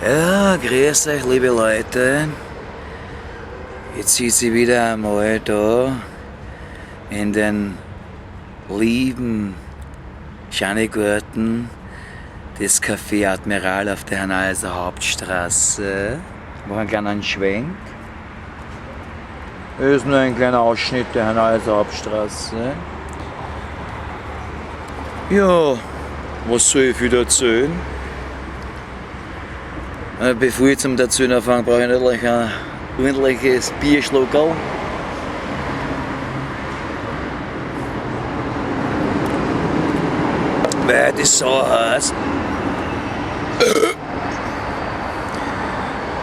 Ja, grüß euch, liebe Leute. Jetzt sitze ich wieder einmal da in den lieben Schanigarten des Café Admiral auf der Hernalser Hauptstraße. Machen einen kleinen Schwenk. Das ist nur ein kleiner Ausschnitt der Hernalser Hauptstraße. Ja, was soll ich wieder erzählen? Bevor ich zum Erzählen anfange, brauche ich natürlich ein ordentliches Bierschluckerl. Weil das so heiß.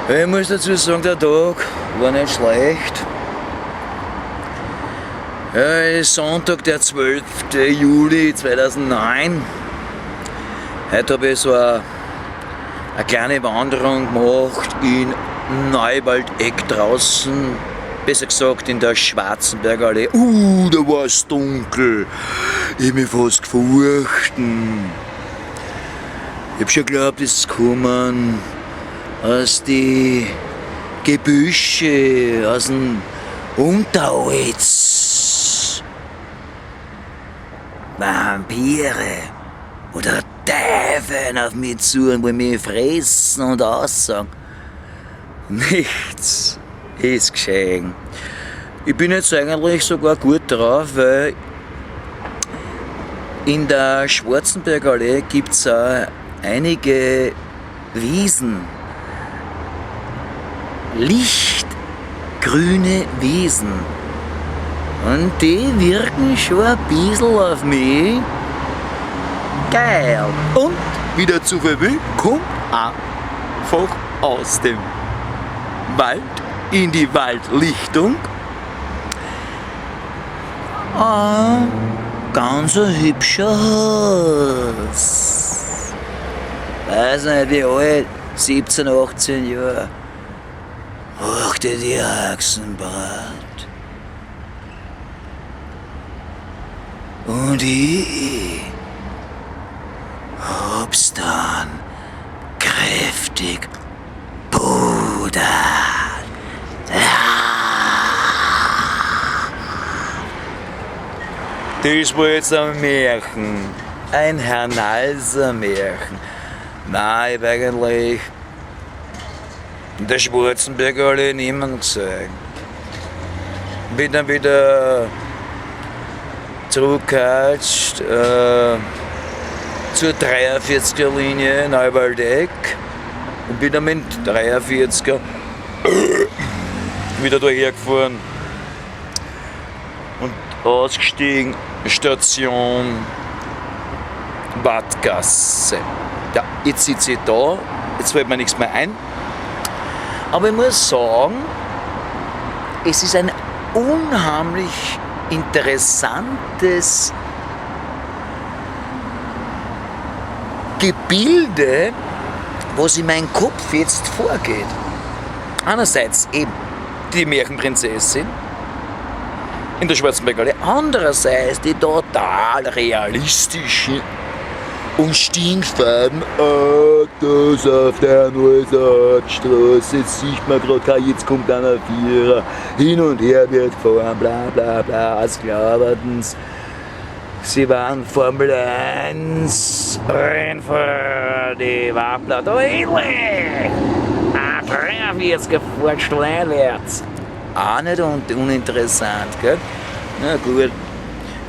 Ich muss dazu sagen, der Tag war nicht schlecht. Ja, es ist Sonntag, der 12. Juli 2009. Heute habe ich so eine kleine Wanderung gemacht in Neuwaldeck draußen, besser gesagt in der Schwarzenberger Allee. Da war es dunkel. Ich hab mich fast gefurchten. Ich hab schon geglaubt, es kommen aus die Gebüsche, aus dem Unterholz. Vampire oder Teufel auf mich zu und wollen mich fressen und aussagen. Nichts ist geschehen. Ich bin jetzt eigentlich sogar gut drauf, weil in der Schwarzenberger Allee gibt's auch einige Wiesen. Lichtgrüne Wiesen. Und die wirken schon ein bisschen auf mich. Geil! Und wieder zu will, kommt einfach aus dem Wald in die Waldlichtung ein ganz hübscher Haus. Weiß nicht wie alt, 17, 18 Jahre. Mach dir die Achsenbrat. Und ich hab's dann kräftig pudert. Das war jetzt ein Märchen. Ein Hernalser Märchen. Nein, ich hab eigentlich in der Schwarzenberger Allee niemanden gesehen. Bin dann wieder zurückgehatscht, zur 43er Linie Neuwaldeck und bin dann mit 43er wieder dahergefahren und ausgestiegen, Station Badgasse. Ja, jetzt sitze ich da, jetzt fällt mir nichts mehr ein. Aber ich muss sagen, es ist ein unheimlich interessantes Gebilde, was in meinem Kopf jetzt vorgeht. Einerseits eben die Märchenprinzessin in der Schwarzenberger Allee, andererseits die total realistischen und stinkfeigen Autos auf der Hernalser Hauptstraße. Jetzt sieht man grad kein, jetzt kommt einer Vierer, hin und her wird gefahren, bla bla bla, als glauben's. Sie waren Formel 1 Rennfahrer, die Wappler da endlich! Ein 43er fährt schleinwärts. Auch nicht uninteressant, gell? Na gut,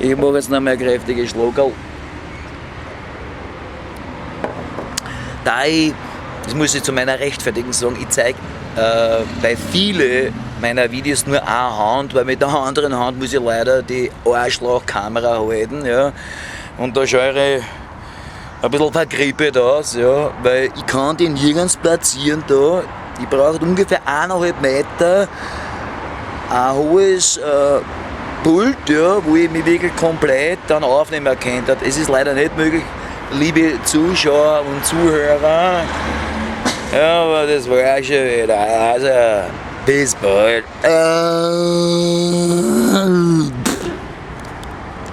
ich mach jetzt noch mehr kräftige Schluckerl. Da ich, das muss ich zu meiner Rechtfertigung sagen, ich zeig bei vielen meiner Videos nur eine Hand, weil mit der anderen Hand muss ich leider die Arschlochkamera halten, ja. Und da schaue ich ein bisschen vergrippet aus, ja, weil ich kann die nirgends platzieren da. Ich brauche ungefähr 1,5 Meter ein hohes Pult, ja, wo ich mich wirklich komplett dann aufnehmen könnte. Es ist leider nicht möglich, liebe Zuschauer und Zuhörer. Ja, aber das war schon wieder. Also, bis bald.